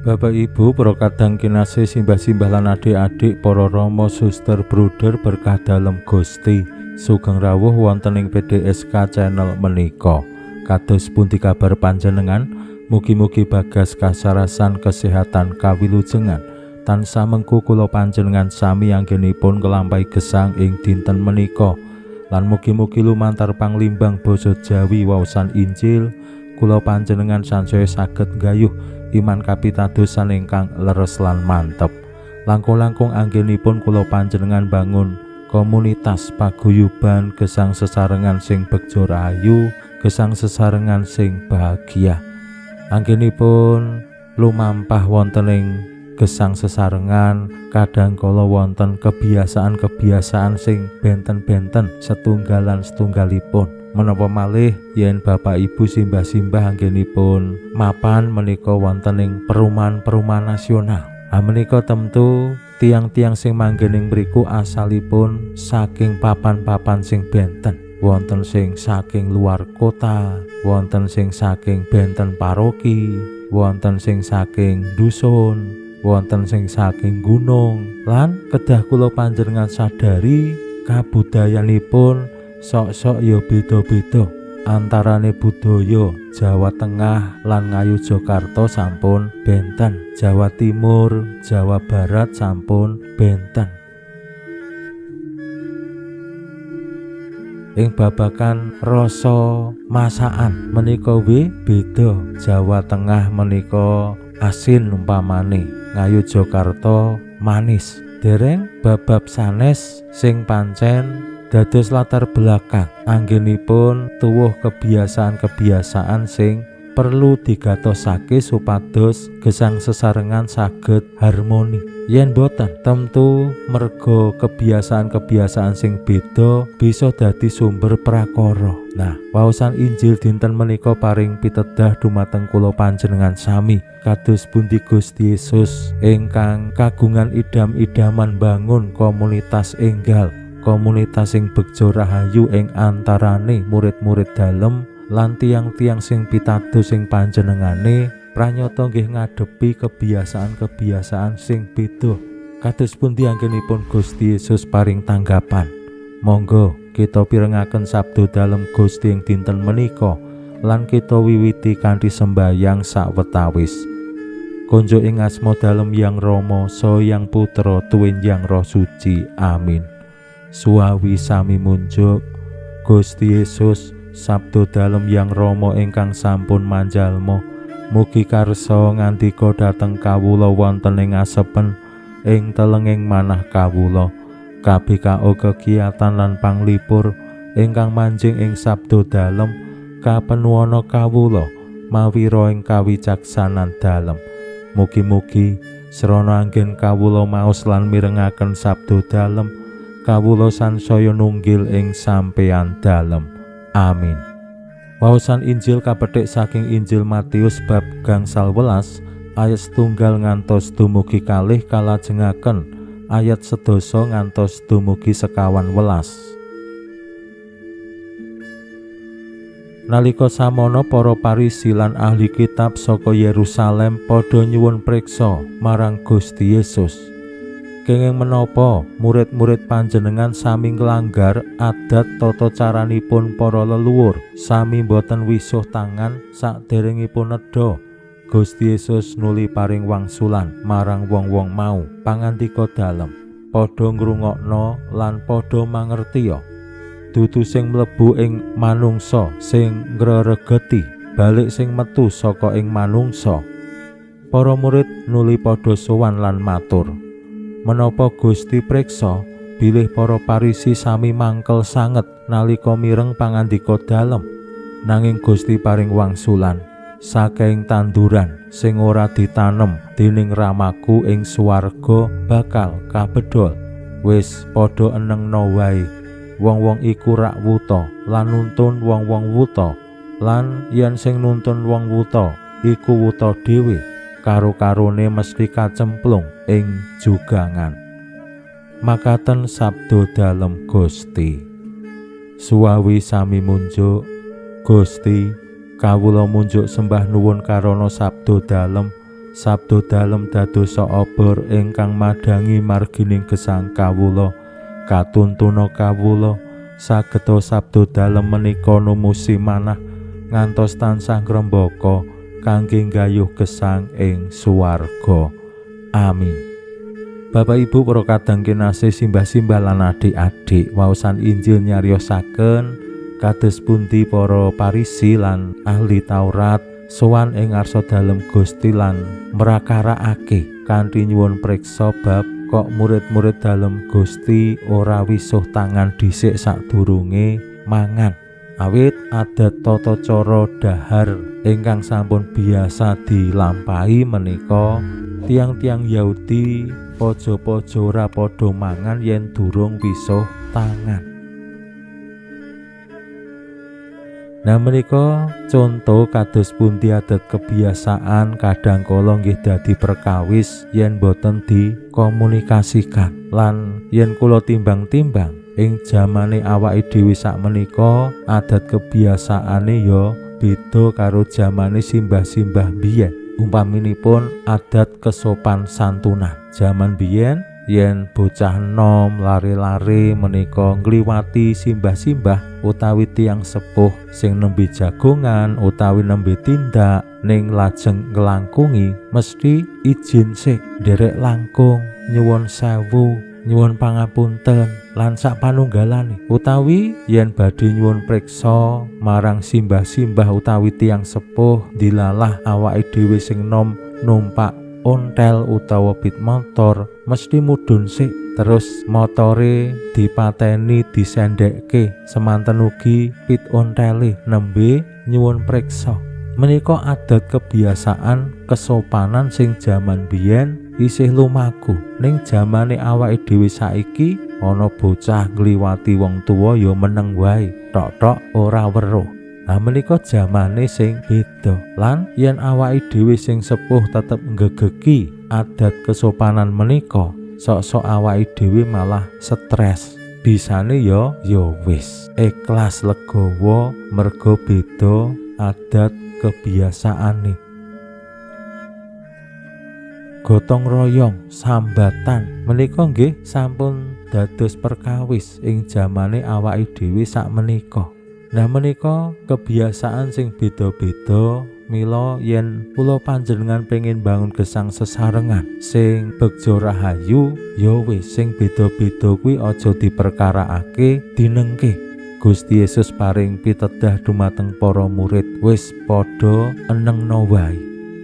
Bapak Ibu, para kadang kinasih, simbah-simbah lan adik-adik, para rama, suster, bruder berkah dalem Gusti, sugeng rawuh wonten ing PDSK channel menika. Kados pundi kabar panjenengan? Mugi-mugi bagas kasarasan kesehatan kawilujengan. Tansah mengku kula panjenengan sami anggenipun nglampahi gesang ing dinten menika. Lan mugi-mugi lumantar panglimbang basa Jawi waosan Injil kula panjenengan sansaya saged nggayuh iman kapitadosan ingkang leres lan mantep. Langkung-langkung anggenipun kula panjenengan bangun komunitas paguyuban gesang sesarengan sing begja rahayu, gesang sesarengan sing bahagia. Anggenipun lumampah wonten ing gesang sesarengan kadang kala wonten kebiasaan-kebiasaan sing benten-benten setunggalan setunggalipun. Menapa malih yen Bapak Ibu simbah-simbah anggenipun mapan menika wonten ing perumahan-perumahan nasional. Ha menika tentu tiang-tiang sing manggen ing mriku asalipun saking papan-papan sing benten. Wonten sing saking luar kota, wonten sing saking benten paroki, wonten sing saking dusun, wonten sing saking gunung. Lan kedah kula panjenengan sadari kabudayanipun sok-sok ya beda-beda. Antarane budaya Jawa Tengah lan Ngayogyakarta sampun benten, Jawa Timur, Jawa Barat sampun benten. Ing babagan rasa masakan menika beda. Jawa Tengah menika asin umpamane, Ngayogyakarta manis. Dereng babab sanes sing pancen dados latar belakang anggenipun tuwuh kebiasaan-kebiasaan sing perlu digatosake supados gesang sesarengan saged harmoni. Yen boten, tentu merga kebiasaan-kebiasaan sing beda bisa dadi sumber prakara. Nah, waosan Injil dinten menika paring pitedah dumateng kula panjenengan sami kados pundi Gusti Yesus ingkang kagungan idam-idaman bangun komunitas enggal, komunitas sing begja rahayu ing antarane murid-murid dalem lan tiang-tiang sing pitados sing panjenengane pranyata nggih ngadepi kebiasaan-kebiasaan sing beda. Kados pundi anggenipun Gusti Yesus paring tanggapan? Monggo kita pirengaken sabda dalem Gusti ing dinten menika lan kita wiwiti kanthi sembayang sawetawis. Konjuk ing asma dalem Yang Rama, Saha Yang Putra, tuwin Yang Roh Suci. Amin. Suwawi sami munjuk Gusti Yesus, sabda dalem Yang Rama ingkang sampun manjalma, mugi karsa ngandika dhateng kawula wonten ing asepen ing telenging manah kawula. KBKO kegiatan lan panglipur ingkang manjing ing sabda dalem kapenuwana kawula mawira ing kawicaksanan dalem. Mugi-mugi srana anggen kawula maos lan mirengaken sabda dalem, kawula sansaya nunggil ing sampeyan dalem. Amin. Waosan Injil kapethik saking Injil Matius bab 18 ayat 1 ngantos dumugi 2 kalajengaken ayat 10 ngantos dumugi 25. Nalika samono para Parisi lan ahli kitab saka Yerusalem padha nyuwun priksa marang Gusti Yesus. Kenging menapa murid-murid panjenengan sami nglanggar adat tata caranipun para leluhur, sami boten wisuh tangan saderengipun nedha? Gusti Yesus nuli paring wangsulan marang wong-wong mau pangandika dalem, padha ngrungokno lan padha mangertiya. Dudu sing mlebu ing manungsa sing ngreregeti, balik sing metu saka ing manungsa. Para murid nuli padha sowan lan matur, menapa Gusti priksa bilih para Parisi sami mangkel sanget nalika mireng pangandika dalem? Nanging Gusti paring wangsulan, saking tanduran sing ora ditanem dening Ramaku ing swarga bakal kabedol. Wis padha enengno wae. Wong-wong iku rak wuta lan nuntun wong-wong wuta, lan yen sing nuntun wong wuta iku wuta dhewe, karo-karone mesti kacemplung ing jugangan. Makaten sabda dalem Gusti. Suwawi sami munjuk Gusti, kawula munjuk sembah nuwun karana sabda dalem. Sabda dalem dadosa obor ingkang madhangi margining gesang kawula. Katuntuna kawula sageta sabda dalem menika numusi manah ngantos tansah ngrembaka kangge nggayuh gesang ing swarga. Amin. Bapak Ibu para kadang kinasih, simbah-simbah lan adik-adik, waosan Injil nyariosaken kados pundi para Parisi lan ahli Taurat sowan ing ngarsa dalem Gusti lan mrakarakake kanthi nyuwun priksa bab kok murid-murid dalem Gusti ora wisuh tangan dhisik sadurunge mangan. Awit adat tata cara dahar ingkang sampun biasa dilampahi menika tiang-tiang Yahudi pojo-pojo ora padha mangan yen durung wisuh tangan. Nah menika conto kados pundi adat kebiasaan kadang kala nggih dadi perkawis yen boten dikomunikasikan. Lan yen kula timbang-timbang ing jamane awake dhewe sakmenika adat kebiasaane ya beda karo jamane simbah-simbah biyen. Umpaminipun adat kesopan santunan. Jaman biyen yen bocah enom lare-lare menika ngliwati simbah-simbah utawi tiyang sepuh sing nembe jagongan utawi nembe tindak ning lajeng nglangkungi mesti izin sik, nderek langkung, nyuwun sewu, nyuwun pangapunten lan sak panunggalane. Utawi yen badhe nyuwun priksa marang simbah-simbah utawi tiyang sepuh, dilalah awake dhewe sing nom numpak ontel utawa pit motor mesti mudhun sik, terus motore dipateni disendekke, semanten ugi pit ontele nembe nyuwun priksa. Menika adat kebiasaan kesopanan sing jaman biyen isih lumaku. Ning jamane awake dhewe saiki ana bocah ngliwati wong tuwa ya meneng wae, tok-tok ora weruh. Nah menika jamane sing beda. Lan yen awake dhewe sing sepuh tetep nggegeki adat kesopanan menika, sok-sok awake dhewe malah stres. Bisane ya ya wis ikhlas legawa merga beda adat kebiasaane. Gotong royong, sambatan menika nggih sampun dados perkawis ing jamane awake dhewe sakmenika. Nah menika kebiasaan sing beda-beda. Mila yen kula panjenengan pengin bangun gesang sesarengan sing begja rahayu, ya wis sing beda-beda kuwi aja diperkaraake, dinengke. Gusti Yesus paring pitedah dumateng para murid, wis padha enengno wae.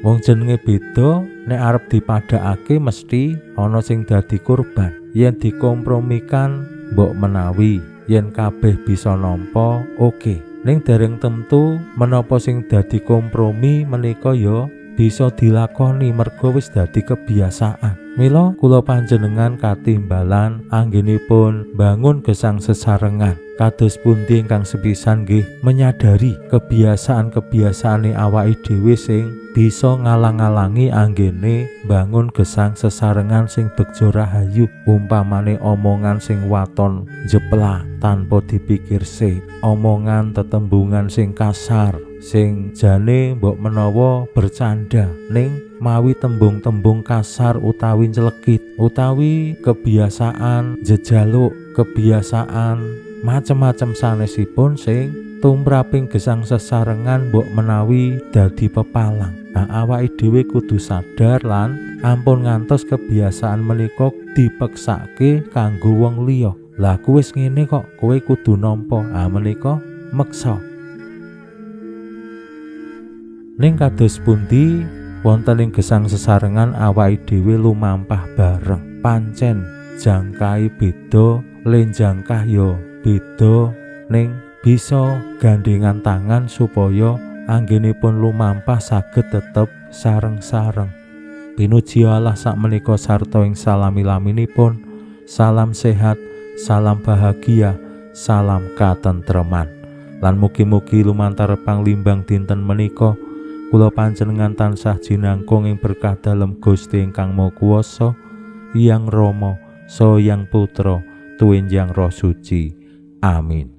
Wong jenenge beda nek arep dipadhakake mesti ana sing dadi korban. Yen dikompromikan mbok menawi, yen kabeh bisa nampa oke. Ning dereng tentu menapa sing dadi kompromi menika ya bisa dilakoni merga wis dadi kebiasaan. Mila kula panjenengan katimbalan anggenipun bangun gesang sesarengan kados pundi ingkang sepisan nggih menyadari kebiasaan-kebiasaane awake dhewe sing bisa ngalang-alangi anggene bangun gesang sesarengan sing begja rahayu. Umpamane omongan sing waton jeplah tanpa dipikir sik, omongan tetembungan sing kasar sing jane mbok menawa bercanda ning mawi tembung-tembung kasar utawi ncelekit, utawi kebiasaan jejaluk, kebiasaan macem-macem sanesipun sing tumraping gesang sesarengan mbok menawi dadi pepalang. Nah awake dhewe kudu sadar lan ampun ngantos kebiasaan menika dipeksake kanggo wong liya. Lah ku wis ngene kok kowe kudu nampa. Ah menika meksa. Ning kados pundi wonten ing gesang sesarengan awake dhewe lumampah bareng. Pancen jangkahe beda, lenjangkah ya beda, ning bisa gandengan tangan supaya anggenipun lumampah saged tetep sareng-sareng. Pinuji Allah sakmenika sarta ing salami-laminipun. Salam sehat, salam bahagia, salam katentreman. Lan mugi-mugi lumantar panglimbang dinten menika kula panjenengan tansah jinangkung ing berkah dalem Gusti ingkang Maha Kuwasa, Hyang Rama, Saha Hyang Putra, tuwin Hyang Roh Suci. Amin.